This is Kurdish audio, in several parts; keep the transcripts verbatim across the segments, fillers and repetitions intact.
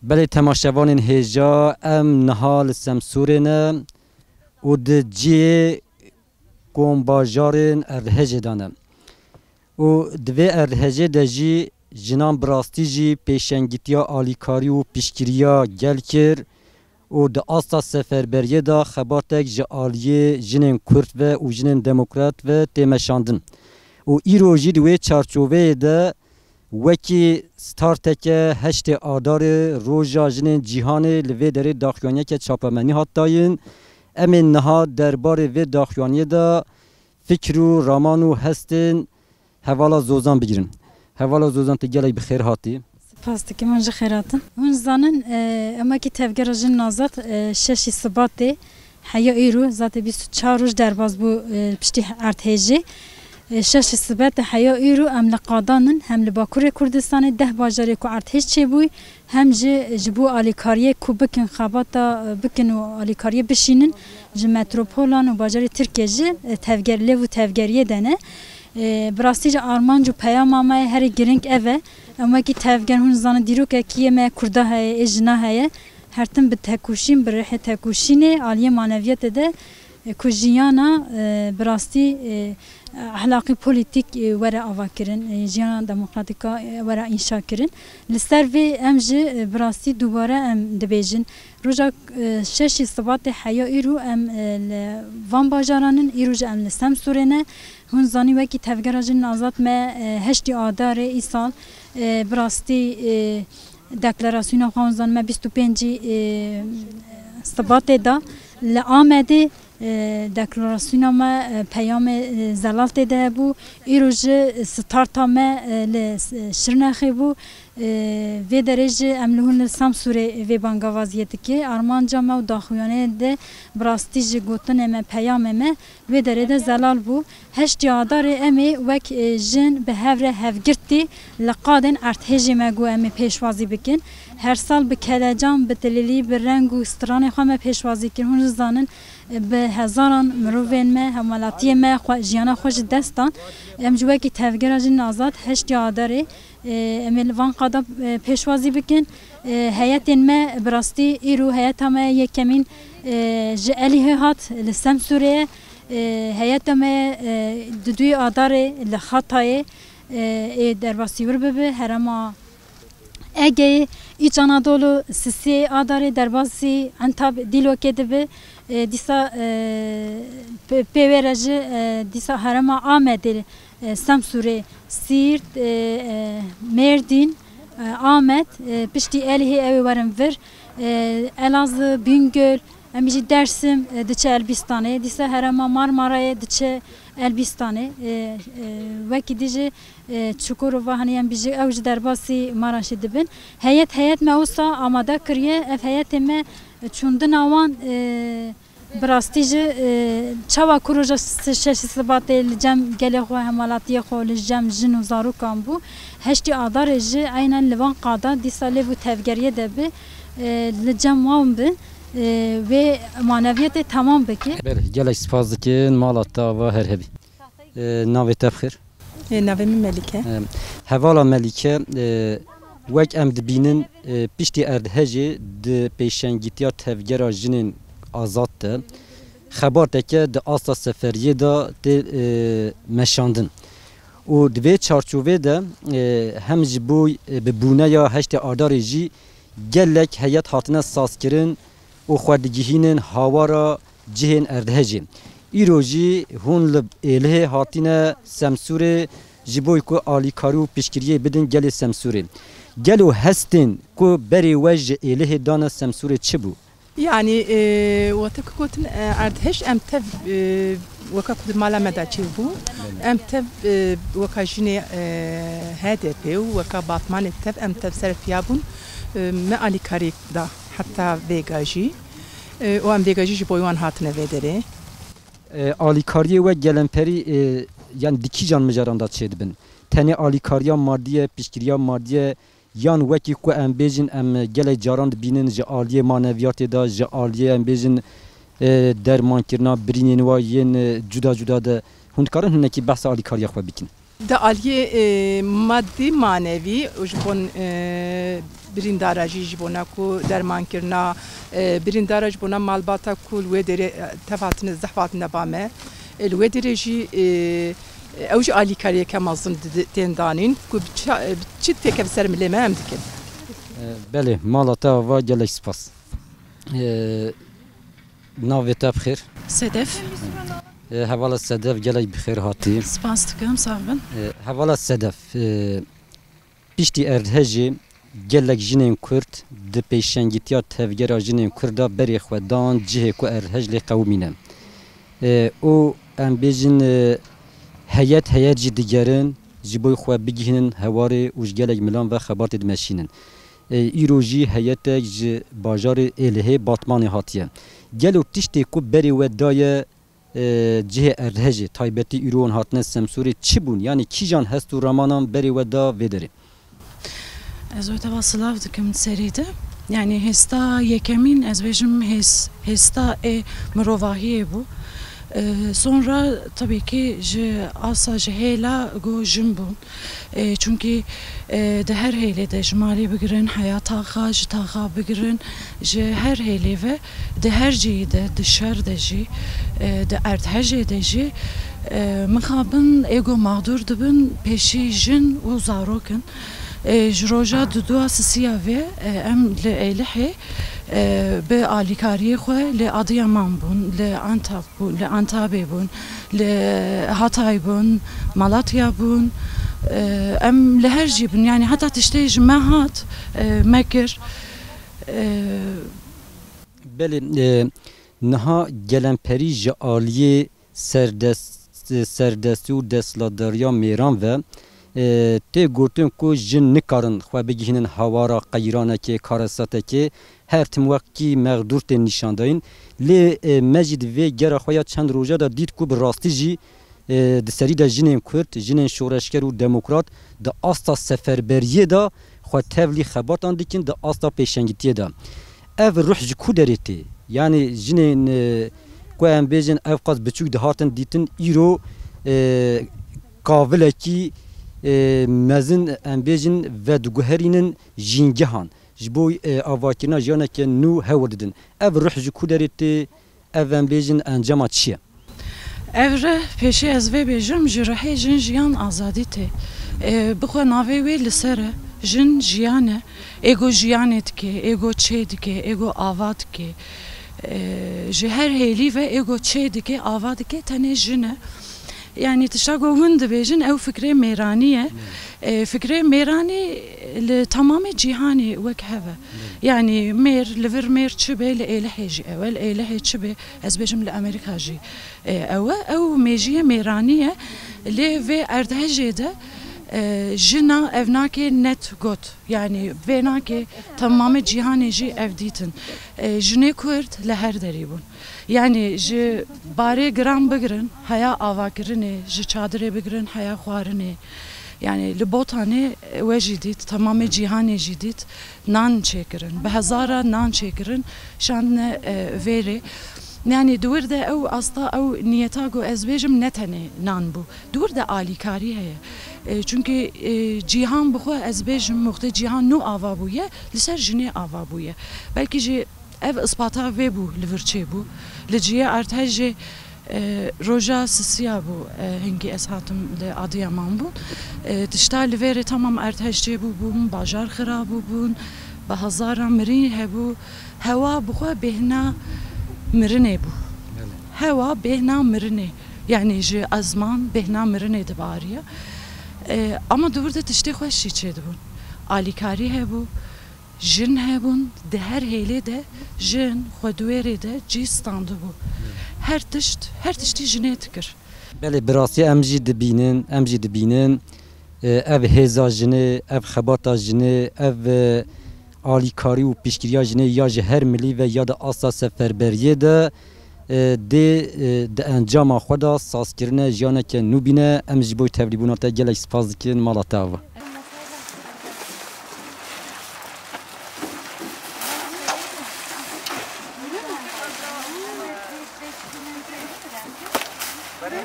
Belê temaşevanên hêja, em niha li Semsûrê ne û di cihê kombajarên Erdhejê de ne. Û di vê Erdhejê de jî jinan bi rastî jî pêşengîtiya alîkarî û piştgiriya gel kir û di asta seferberiyê de xebatek ji aliyê jinên Kurd ve û jinên demokrat ve tê meşandin. Û îro jî di wê çarçoveyê de wekî starteke heştê Adarê Roja Jinên Cîhanê li vê derê daxuyaniyeke çapemenî hat dayîn. Em ê niha derbarê vê daxuyaniyê de fikr û raman û hestên hevala Zozan bigirin. Hevala Zozan, tu gelek bi xêr hatî. Spas dikim, hûn jî xêr hatin. Hûn zanin, e, em wekî Tevgera Jinên Azad, e, şeşî Sibatê heya îro, zatê bîst û çar roj derbas bû, e, piştî erdhêjê. E, şeşî Sibatê heya îro em li qadan in, hem li Bakurê Kurdistanê deh bajarê ku erdhêj çêbûy, hem jî ji bo alîkariyê ku bikin xebata, e, bikin û alîkariyê bişînin, ji metropolan û bajarê Tirkiyê jî, e, tevger-, lêv û tevgeriyê de ne. E, bi rastî jî armanc û peyama me herî girîng ev e. Em wekî tevger, hûn zanin dîrokekî yê me Kurda heye, ê jina heye. Her tim bi tekoşîn, bi rihê tekoşînê aliyê maneviyetê de, e, ku jiyana, e, bi rastî, e, ehlaqî polîtîk, e, were avakirin, e, jiyana demokratîka, e, were înşa kirin. Li ser vê em jî, e, bi rastî dubare em dibêjin. Roja, e, şeşî Sibatê heya îro em, e, li van bajaran in, îro jî em li Semsûrê ne. Hûn zanî wekî Tevgera Jinên Azad me, e, heştê Adarê îsal, e, bi rastî, e, deklarasyona xwe hûn zanin me bîst û pêncî, e, Sibatê da li Amedê, e, deklarasyona me, e, peyamê, e, zelal tê de hebû. Îro jî starta me, e, li, e, Şirnexê bû. E, vê derê jî em li hûn li Semsûrê vê bangavaziyê dike. Armanca me û daxuyaniyê de bi rastî ji gotinê me, peyamê me vê derê de zelal bû. Heştê Adarê em ê wek, e, jin bi hev re hevgirtî li qadên erdhêjê me got em ê pêşwazî bikin. Her sal bi kelecan, bi tilîlî, bi reng û stranê xwe me pêşwazî kir. Hûn jî zanin, e, bi hezaran mirovên me, hemwelatiyê me xwe, jiyana xwe ji dest dan. Em ji wekî Tevgera Jinên Azad heştê Adarê, e, em ê li van qada, e, pêşwazî bikin. E, heyetên me bi rastî îro heyeta me yekemîn, e, ji Elîhê hat, li Semsûrê ye. E, heyeta me, e, di duyê Adarê li Xatayê, e, ê derbasî wir bibe, herêma Egeyê, Îç Anadolu, sisê Adarê derbasî Entab Dîlokê dibe. E, dîsa, e, pê, pê wê re jî, e, dîsa herêma Amedê, e, Semsûrê, Sîrt, e, e, Mêrdîn, e, Amed, e, piştî Elihê ew ê werin vir. E, Elazığ, Bingöl, em jî Dersim, e, diçe Elbîstanê. Dîsa herêma Marmarayê diçe Elbîstanê. E, e, wekî dî jî, e, Çukurova, hanî em bijî ew jî derbasî Maraşê dibin. Heyet, heyet me wisa amade kiriye. Ev heyetê me çûndina wan, e, bi rastî jî, e, çawa ku roja se-, şeşê Sibatê li cem gelê xwe, hemwelatiyê xwe, li cem jin û zarokan bû, heştê Adarê jî eynen li van qada dîsa lêv û tevgeriyê de bi, e, li cem wan bi, e, wê maneviyetê temam bike. Belê, gelek spas dikin, mala te ava her hebî. E, navê te bi xêr? Ê, navê min Melîk e. E, hevala Melîke, e, wek em dibînin, e, piştî erdhejê di pêşengîtiya Tevgera Jinên Azad de xebateke di asta seferiyê de tê, e, meşandin. Û di vê çarçovê de, e, hem ji bo, e, bi bûneya heştê Adarê jî gelek heyet hatine sazkirin û xwe digihînin hawara cihên erdhejê. Îro jî hûn li Êlihê hatine Semsûrê ji bo ku alîkarî û piştgiriyê bidin gelê Semsûrê. Gelo hestên ku berê we ji Êlihê dane Semsûrê çi bû? Yanî, e, wate ku gotin, e, erdhej em tev, e, weka ku di mala me de çêbû, em tev, e, weka jinê, e, H D P û weka Batmanê tev, em tev ser piya bûn, e, me alîkarî da heta vêga jî. E, û em vêga jî ji bo wan hatine vê derê. E, alîkariyê we gelemperî, e, yan di kîjan mijaran de çêdibin? Tenê alîkariya madî ye, piştgiriya madî ye, yan wekî ku em bêjin, em gelek caran dibînin ji aliyê maneviyatê de, ji aliyê em bêjin, e, dermankirina birînên wa yên, e, cuda cuda de. Hûn dikarin hinekî behsa alîkariya xwe bikin? Di aliyê, e, madî manevî û ji bon, e, birîndara jî, ji bona ku dermankirina, e, birîndara, ji bona malbata ku li wê derê, e, tev hatine, zehf hatine ba me. E, li wê derê jî, e, ew jî alîkariyeke mezin di-, di-, tên danîn ku bi çi, bi çi têkeve ser milê me em dikin. E, belê, mala te ava, gelek spas. E, navê te bi xêr? Sedef. E, hevala Sedef, gelek bi xêr hatî. Spas dikim, sax bin. E, hevala Sedef, e, piştî erdhejê gelek jinên Kurd di pêşengitiya Tevgera Jinên Kurd de berê xwe dan cihê ku erdhej lê qewimîne. E, û em bêjin, e, heyet heyet jî digerin, ji bo xwe bigihînin hewarê û ji gelek milan ve xebatê dimeşînin. E, îro jî heyetek ji bajarê Êlihê Batmanê hatiye. Gelo tiştê ku berê we daye, e, cihê erdhejê, taybetî îro wan hatine Semsûrê çi bûn? Yanî kîjan hest û ramanan berê we da vê derê? Ez we teva silav dikim serî de. Yanî hêsta yekemîn ez bêjim hês-, hêsta ê mirovahiyê bû. E, sonra tabii ki ji asa ji hêla go jin bûn. E, çunkî, e, di her hêlê de ji malê bigirin, heya taxa, ji taxa bigirin, ji her hêlê ve, di her cihî de, di şer de jî, e, di erdhejê de jî, e, mixabin ê go mexdûr dibin, pêşî jin û zarok in. E, ji roja dudua sisiya vê, e, em li Êlihê, e, bi alîkariyê xwe li Adiyaman bûn, li Antap bûn, li Antabê bûn, li Hatay bûn, Malatya bûn. E, em li her cî bûn. Yanî heta tiştê ji me hat, e, me kir. E, Belê, e, niha gelemperî ji aliyê serdest-, serdestî û desthilatdariya mêran ve, e, tê gotin ku jin nikarin xwe bigihînin hawara qeyranekê, karesatekê, her tim wekî mexdûr tên nîşandayîn. Lê, e, me jî di vê gera xwe ya çend roja de dît ku bi rastî jî, e, di serî de jinên Kurd, jinên şoreşger û demokrat di asta seferberiyê de xwe tevlî xebatan dikin, di asta pêşengitiyê de. Ev ruh ji ku derê tê? Yanî jinên, e, ku em bêjin ev qas biçûk dihatin dîtin, îro, e, kavilekî, e, mezin, em bêjin, vediguherînin jîngehan. Ji bo, e, avakirina jiyaneke nû hewl didin. Ev ruh ji ku derê tê? Ev, em bêjin, encama çi ye? Ev rih, pêşî ez vê bêjim, ji rihê jin, jiyan, azadî tê. E, bixwe navê wê li ser e. Jin jiyan e. Ê go jiyanê dike, ê go çê dike, ê go ava dike. E, ji her hêlî ve ê go çê dike, ava dike, tenê jin e. Yanî tişta ku hûn dibêjin, ew fikrê mêranî ye. E, fikrê mêranî li temamê cîhanê wek hev e. Yanî mêr, li vir mêr çi be, li Êlihê jî ew e, li Êlihê çi be, ez bêjim li Amerîka jî, e, ew e. Ew mêjiyê mêranî ye. Lê vê erdhejê de, e, jina ev nake net got. Yanî vê nake temamê cîhanê jî ev dîtin. E, jinê Kurd li her derî bûn. Yanî ji barê giran bigirin, heya avakirinê, ji çadirê bigirin, heya xwarinê. Yanî li Botanê we jî dît, temamê cîhanê jî dît, nan çêkirin. Bi hezara nan çêkirin, şandine, e, vêrê. Yanî di wir de ew asta, ew niyeta ku ez bêjim ne tenê nan bû. Di wir de alîkarî heye. E, çunkî, e, cîhan bi xwe ez bêjim, wextê cîhan nû ava bûye, li ser jinê ava bûye. Belkî jî ev ispata vê bû, li vir çêbû. Li cihê erdhejê, e, roja sisiya bû, e, hingî ez hatim li Adiyaman bûn. E, tişta li vêrê temam erdhej çêbû bûn, bajar xira bû bûn, bi hezara mirî hebû. Hewa bi xwe bêhna mirinê bû. Belê. Hewa bêhna mirinê. Yanî ji ezman bêhna mirinê dibariya. E, ama di wir de tiştê xweş jî çêdibûn. Alîkarî hebû. Jin hebûn, di her hêlê de jin xwe di wê rê de cî standibû. Her tişt, her tiştî jinê dikir. Belê, bi rastî em jî dibînin, em jî dibînin, e, ev hêza jinê, ev xebata jinê, ev, e, alîkarî û piştgiriya jinê ya ji her milî ve ya di asta seferberiyê de, e, dê, e, di encama xwe de sazkirine jiyaneke nû bîne. Em ji bo tevlîbûna te gelek spas dikin. Mala te ava. Jin,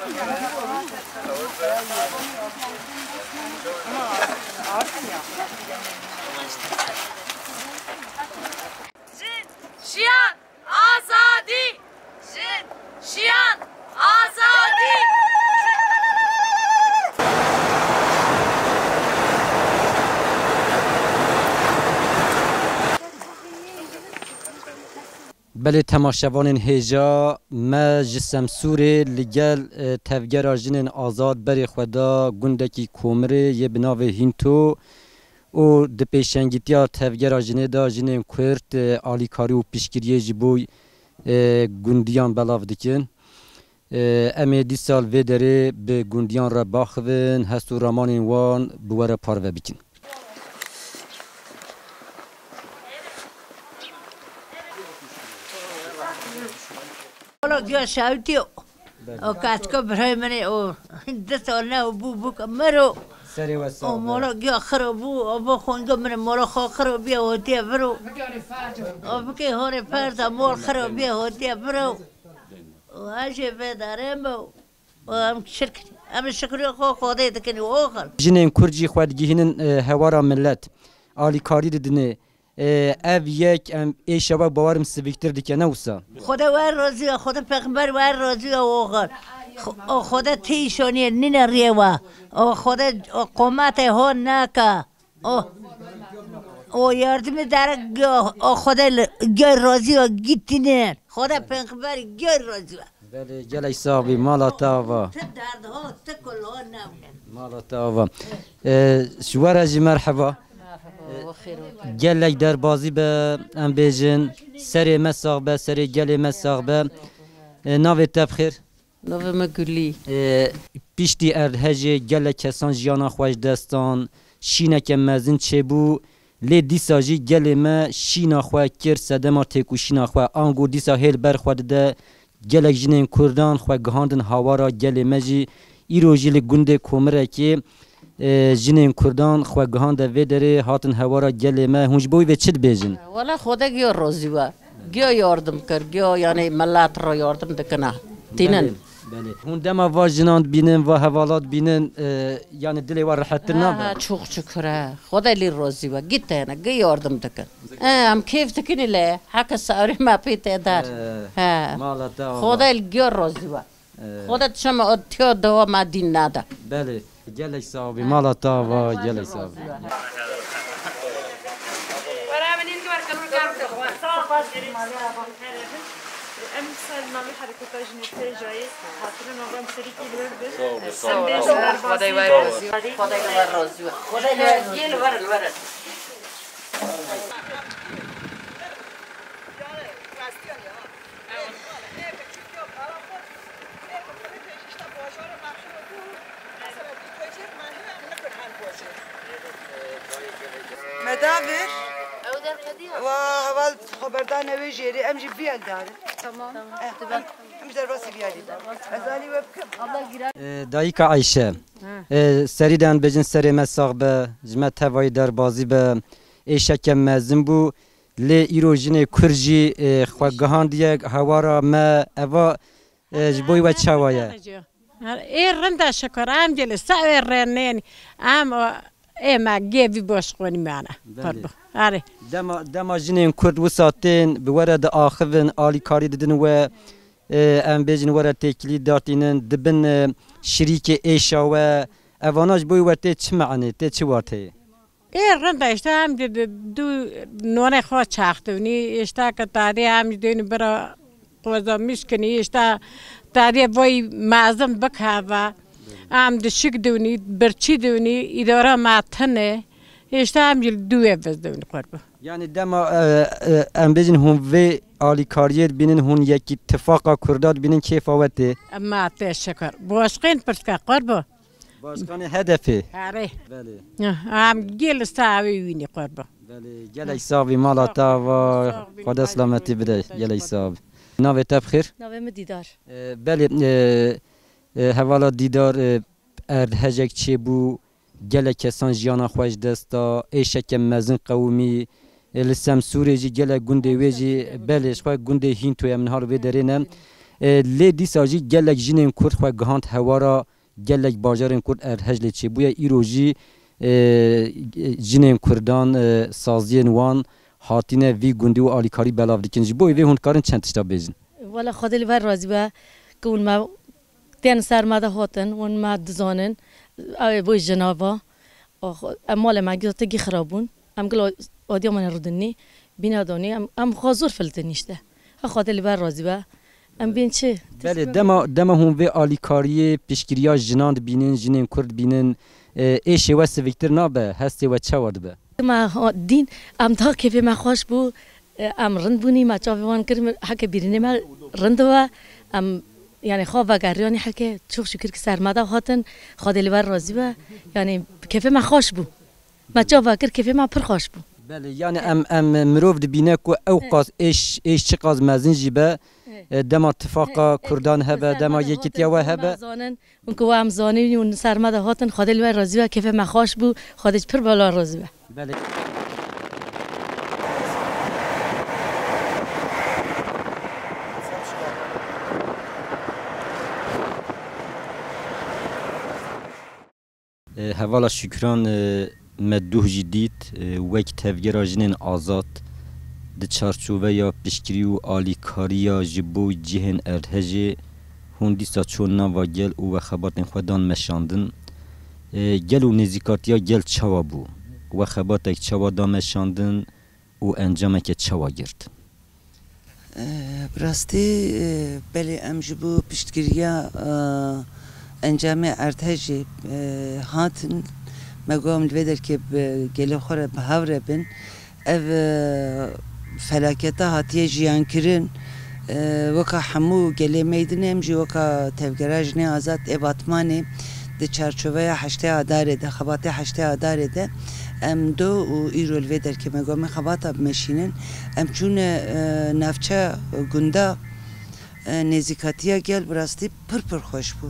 jiyan, azadî! Jin, jiyan, azadî! Belê temaşevanên hêja me ji Semsûrê li gel, e, Tevgera Jinên Azad berê xwe da gundekî Komirê yê bi navê Hînto û di pêşengîtiya Tevgera Jinê de jinên Kurd, e, alîkarî û piştgiriyê ji bo, e, gundiyan belav dikin. E, em ê dîsa li vê derê bi gundiyan re baxivin, hest û ramanên wan bi we re parve bikin. Wala giya şewitî o. O kaçko birayê min ê o. Di sal ne o bû bû ke miro. Serê we sax be. O mola giya xiro bû, o bo xonco min mola xo xiro biya hotiye viro. O bikê horê perda mol xiro biya hotiye viro. O ez jê vedare me o. O em şirk, em şikriya xo Xwedê dikin o xal. Jinên Kurd jî xwe digihînin, e, hewara millet. Alîkarî didinê. E, ev yek em êşa we bawerim sivîktir dike, ne wisa? Xwedê wer razî ya, Xwedê pêxember wer razî ya oxir. Xo-, o Xwedê tîşonî nîne riyê we. O Xwedê o qomatê ho naka. O, o yardimî dere giya, o Xwedê li, giya razî ya gitîne. Xwedê pêxember giya razî ya. Belê, gelek sax bî, mala te ava. Ti derd ho, ti kul ho nabin. Mala te ava. E, ji we re jî merheba. Merhaba, we xêr û Gelek derbazî be, em bêjin, serê me sax be, serê gelê me sax be. E, navê te bi xêr? Navê me Gulî. E, piştî erdhejê gelek kesan jiyana xwe ji dest dan, şîneke mezin çêbû, lê dîsa jî gelê me şîna xwe kir sedema têkoşîna xwe. Ango dîsa hêl ber xwe dide, gelek jinên Kurdan xwe gihandin hawara gelê me jî. Îro jî li gundê Komirekê, e, jinên Kurdan xwe gihande vê derê, hatin hewara gelê me. Hûn ji bo wî vê çi dibêjin? Wela Xwedê giya razî we. Giya yardim kir, giya, yanî, milet re yardim dikine. Tînin. Belê, belê. Hûn dema va jinan dibînin, va hevala dibînin, e, yanî dilê we rehettir nabe? Ha, ha, çok şükür, he. Xwedê lê razî we. Gî têne, giya yardim dikin. E, em kêf dikin lê, heke sawrê me pê tê der. E, he. Mala te ava. Xwedê li giya razî we. Ee, Xwedê çima o tiya dewa me dîn neda. Belê. Gelek sax bî. Mala te ava, gelek sax bî. Em ser navê hereketa jinê têjayê hatine nava em serî kî li wir bin. Sağ ol, sağ ol. Em bêjin derbasî. Xwedê we razî we. Xwedê we razî we. Gel werin, werin. Me da vir. Ew derketiye. Wa heval xeberdar newê jêrê, em jî viyek darin. Tamam. Eh, em, em ji derbasî viyarî. Ez alî we bikim. Abla girer. Ee, dayika Ayşe. Ha. Ee, serî de em bêjin serê me sax be, ji me tevayî derbazî be. Êşeke mezin bû. Lê îro jinê Kurd jî, e, xwe gihandiye hewara me, eva, e, ji bo wî we çawa ye? Ê rind e şikir, em jî li ser wê rê nên, em, o, ê me gê vî boşxonî mane. Belê. Qurbo. Erê. Dema, dema jinên Kurd wisa tên, bi we re diaxivin, alîkarî didin we, e, em bêjin we re têkilî datînin, dibin, e, şirîkê êşa we. Evana ji bo wî we tê çi me'nê, tê çi wateyê? Ê, rind e, işte em di, di, du nonê xwe çax dibnî, işte ke tadê em ji dênî bira qoza mîşkinî, işte tadê vay mezin bikeve. Em di şik dibnî, birçî dibnî, îdara me tine. Işte em jî li dû ev biz dibnî qurbu. Yani dema, e, e, em bêjin hûn vê alîkariyê dibînin, hûn yekî tifaqa Kurda dibînin, kêfa we tê? Me tê şikir. Boşqên pirske qurbu. Başkanê H D P. Erê. Belê. Em gel sawê wînî qurba. Belê, gelek sax bî, mala te ava, Xwedê selametî bide, gelek sax bî. Navê te bi xêr? Navê min Dîdar. E, belê, e, e, hevala Dîdar, e, erdhejek çêbû, gelek kesan jiyana xwe ji dest da, êşeke mezin qewimî, e, li Semsûrê jî gelek gundê wê jî, belê, ji xwe gundê Hîntoyê em niha li vê derê ne. E, lê dîsa jî gelek jinên Kurd xwe gihand hewara gelek bajarên Kurd erdhej lê çêbûye. Îro jî, e, jinên Kurdan, e, saziyên wan hatine vî gundî û alîkarî belav dikin. Ji bo vê hûn dikarin çend tişta bêjin? Wela Xwedê li we razî be, ku hûn me tên ser me de hatin, hûn me dizanin, ew ê boy jinava. Ax, em malê me gî, te gî xirab bûn. Em gila adiya me ne rûdinî, bîna danî, em, em xwe zor filitin işte. Ha Xwedê li ber razî be. Em bên çi? Belê, dema, dema hûn vê alîkariyê piştgiriya jinan dibînin, jinên Kurd dibînin, e, êşê we siviktir nabe, hestê we çawa dibe? Ma ha, dîn, em daha kêfê me xweş bû, e, em rind bûnî, me çavê wan kir, heke bîrinê me rind be, em, yani, xwe vegeriyanî heke, çok şükür ki ser me de hatin, Xwedê li ber razî be, yani, kêfê me xweş bû. Me çava kir, kêfê me pir xweş bû. Belê, yani em, em mirov dibîne ku ew qas êş, êş çiqas mezin jî be, e, dema tifaqa Kurdan hebe, dema yekîtiya we hebe. Hûn ku em zanîn û ser me de hatin, Xwedê li we razî be, kêfê me xweş bû, Xwedê pir bela razî be. Belê. E, hevala Şükran, e, me duh jî dît, e, wek tevgera jinên azad di çarçoveya piştgirî û alîkariya ji bo cihên erdhejê hûn dîsa çûn nava gel û we xebatên xwe dan meşandin. E, gel û nêzîkatiya gel çawa bû? We xebatek çawa da meşandin û encameke çawa girt? Bi rastî, belê em ji bo piştgiriya, e, encamê erdhejê, e, hatin. Me got em li vê derkê bi gelê xwe re bi hev re bin. Ev, e, felaketa hatiye jiyankirin, e, weka hemû gelê me yê din em jî weka Tevgera Jinê Azad ê Batmanê di çarçoveya heştê Adarê de, xebatê heştê Adarê de em do û îro li vê derkê me got em ê xebata bimeşînin. Em çûne, e, navçe, e, gunda, e, nêzîkatiya gel bi rastî pir pir xweş bû.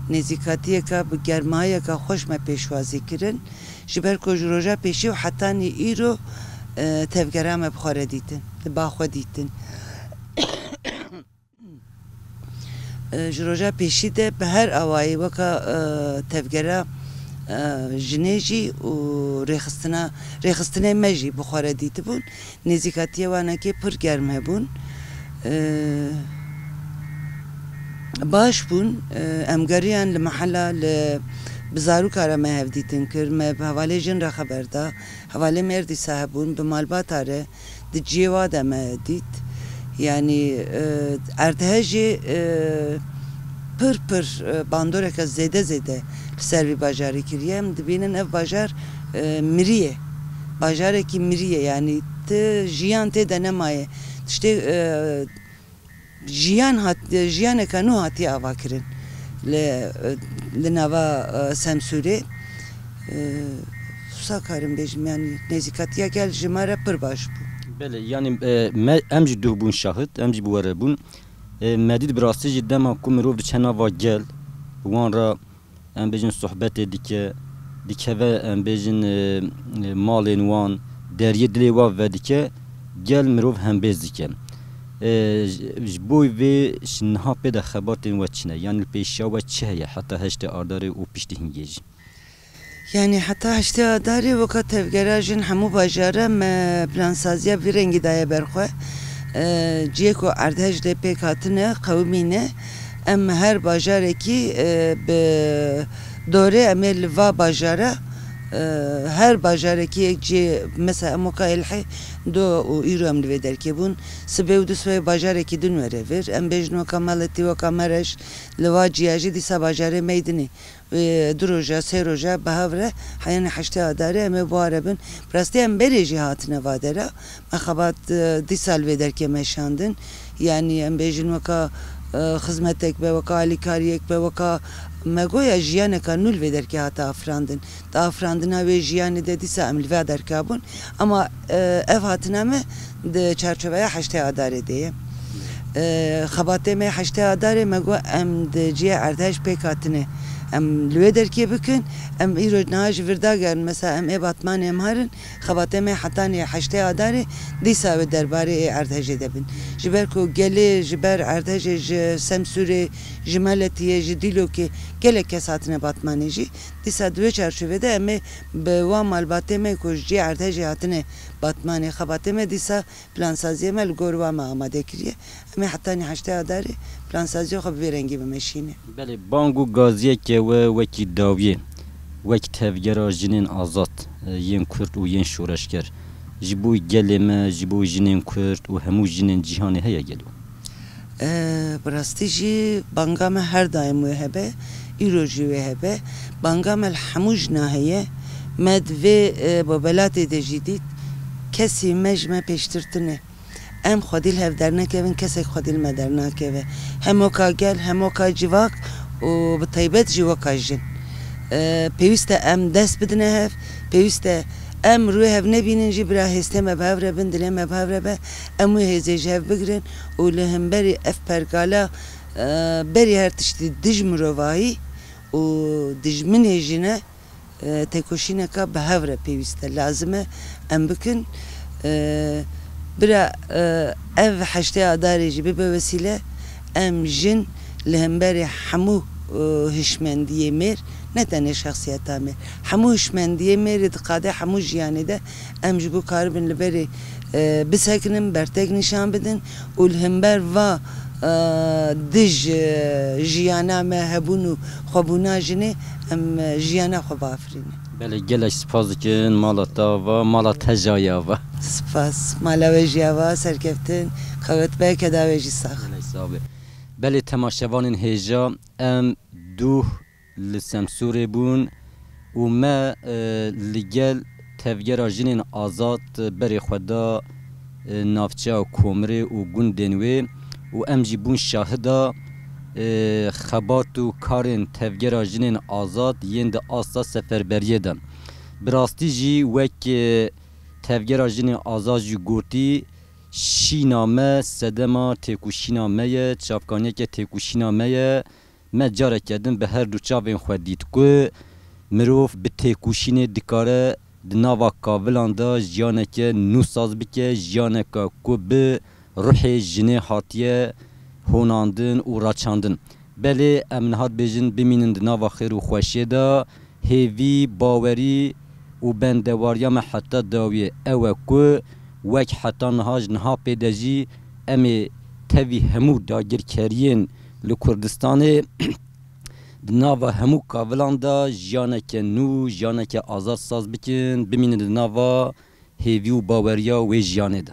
Nêzîkatiyeke bi germayiyeke xweş me pêşwazî kirin. Ji ber ku ji roja pêşî û hetanî îro, e, tevgera me bi xwe re dîtin, li ba xwe dîtin. E, ji roja pêşî de bi her awayî weka, e, tevgera, e, jinê jî û rêxistina, rêxistinê me jî bi xwe re dîtibûn. Nêzîkatiyê wanekê pir germ hebûn. E, baş bûn. E, em geriyan li mehela li, bi zarûka re me hevdîtin kir. Me bi hevalê jin re xeber da. Hevalê me erdîsa hebûn, bi malbata re. Di cihê wa de me dît. Yanî, e, erdhejê, e, pir pir, e, bandoreke zêde zêde li ser vî bajarî kiriye. Em dibînin ev bajar, e, miriye. Bajarekî miriye. Yanî ti jiyan tê de nemaye. Tiştê, e, jiyan hat, jiyaneke nû hatiye avakirin li, li nava, e, Semsûrê. E, wisa karim bêjim, yanî nêzîkatiya gel ji me re pir baş bû. Belê, yanî, e, me, em jî duh bûn şahid, em jî bi we re bûn. E, me dît bi rastî jî dema ku mirov diçe nava gel, wan re em bêjin sohbetê dike, dikeve, em bêjin, e, e, malên wan, deriyê dilê wan vedike, gel mirov hembêz dike. E, ji, ji bo vê ji niha pê de xebatên we çi ne? Yanî li pêşiya we çi heye heta heştê Adarê û piştî hingê jî? Yanî heta heştê Adarê weka tevgera jin hemû bajara me plansaziya vî rengî daye ber xwe. E, cihê ku erdhej lê pêk hatine, qewimîne. Em her bajarekî, e, bi dorê em ê li va bajara, e, her bajarekî yek cihê, mesela em weka Êlihê do û îro em li vê derkê bûn. Sibê û du sibê bajarekî din were vir. Em bêjin weka Meletî, weka Mereş, li va ciya jî dîsa bajarê me yê dinê. Ê, du roja, sê roja bi hev re heyanî heştê Adarê em ê bi wa re bin. Bi rastî em berê jî hatine va dera. Me xebat, e, dîsa li vê derkê meşandin. Yanî em bêjin weka, e, xizmetek be, weka alîkariyek be, weka me goya jiyaneka nû li vê derkê hate afirandin. Di afirandina wê jiyanê de dîsa em li vê derka bûn. Ema, e, ev hatina me di çarçoveya heştê Adarê de ye. E, xebatê me heştê Adarê me got em di cihê erdhej pêk hatine. Em li wê derkê bikin, em îro niha ji vir dagerin. Mesela em ê Batmanê em herin, xebatê me hetanî heştê Adarê, dîsa wê derbarê ê erdhejê de bin. Ji ber ku gelê ji ber erdhejê ji Semsûrê, ji Meletiyê, ji Dîlokê gelek kes hatine Batmanê jî. Dîsa di wê çarçovê de em ê bi wan malbatê me ku ji cihê erdhejê hatine Batmanê, xebatê me dîsa plansaziyê me li gor wan me amade kiriye. Em ê hetanî heştê Adarê plansaziya xwe bi vê rengî bimeşîne. Belê, bang û gaziyeke we wekî dawiyê, wek tevgera jinên azad, e, yên Kurd û yên şoreşger, ji bo gelê me, ji bo jinên Kurd û hemû jinên cîhanê heye gelo? E, bi rastî jî banga me her daim wê hebe, îro jî wê hebe. Banga me li hemû jina heye. Me di vê, e, bobelatê de jî dît, kesî me ji me pêştir tune. Em xwedî li hev dernekevin, kesek xwedî li me dernakeve. Hem weka gel, hem weka civak û bi taybet jî weka jin. E, pêwîst e em dest bidine hev, pêwîst e em rûyê hev nebînin jî, bira hêstê me bi hev re bin, dilê me bi hev re be, em wê hêzê ji hev bigirin û li hemberî ev pergala, e, berî her tiştî dij mirovahî û dijminê jine, e, têkoşîneka bi hev re pêwîst e, lazim e em bikin. E, bira, e, ev heştê Adarê jî bibe wesîle, em jin li hemberî hemû, e, hişmendiyê mêr, ne tenê şexsiyeta mêr, hemû hişmendiyê mêrê di qadê hemû jiyanê de em ji bo karibin li berê, e, bisekinin, bertek nîşan bidin û li hember va, e, dij, e, jiyana me hebûn û xwebûna jinê em, e, jiyana xwe biafirînin. Belê, gelek spas dikin mala te ava, mala te jî ava. Spas, mala we jî ava, serkeftin, qewet be, keda we jî sax. Gelek sax be. Belê, temaşevanên hêja, em duh li Semsûrê bûn û me, e, li gel Tevgera Jinên Azad berê xwe da, e, navçeya Komirê û gundên wê û em jî bûn şahida, e, xebat û karên Tevgera Jinên Azad yên di asta seferberiyê de. Bi rastî jî wek, e, Tevgera Jinên Azad jî gotî, şîna me sedema têkoşîna me ye, çavkaniyeke têkoşîna me ye. Me careke din bi her du çavên xwe dît ku mirov bi têkoşînê dikare di nava kavilan de jiyaneke nû saz bike, jiyaneke ku bi ruhê jinê hatiye honandin û raçandin. Belê, em niha dibêjin bimînin di nava xêr û xweşiyê de, hêvî, bawerî û bendewariya me heta dawiyê ew e ku wek heta niha ji niha pê de jî em ê tevî hemû dagirkeriyên li Kurdistanê di nava hemû kavilan de jiyaneke nû, jiyaneke azad saz bikin, bimînin di nava hêvî û baweriya wê jiyanê de.